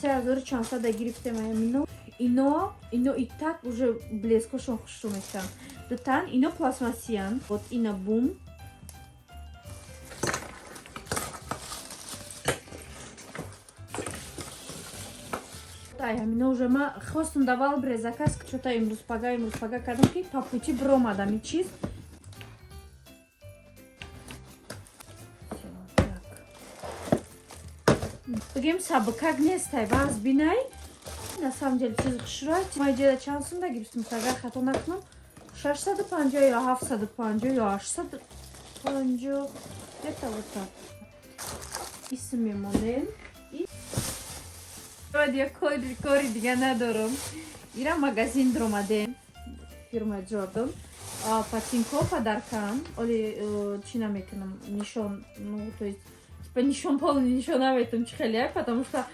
3000 чандсада гирифтем ино. Ино и так уже блескошон хушрӯ мешаванд. Дутан ино пластмассиян. Вот ина бум. Ай, ҳамино уже ма хостум да Вайлдберриз заказ, чё-то имрӯз пага кардам, ки по пути биромадам и чиз. Всё, так. Бигем, сабукак нестай, ваз бинай. На самом деле чизи хушрӯ. Ма иҷода чанд сумда гирифтем, агар хато накунам, 650 ё 750 ё 850, где-то вот так. Исм мемонем. Я кори дига надорам. Ира магазин дромадем. Фирма Джордан. Ботинко подаркам. Оли чӣ намекунам, нишон, ну, то есть, типа, нишон, полный нишон наметам, чӣ хеле, потому что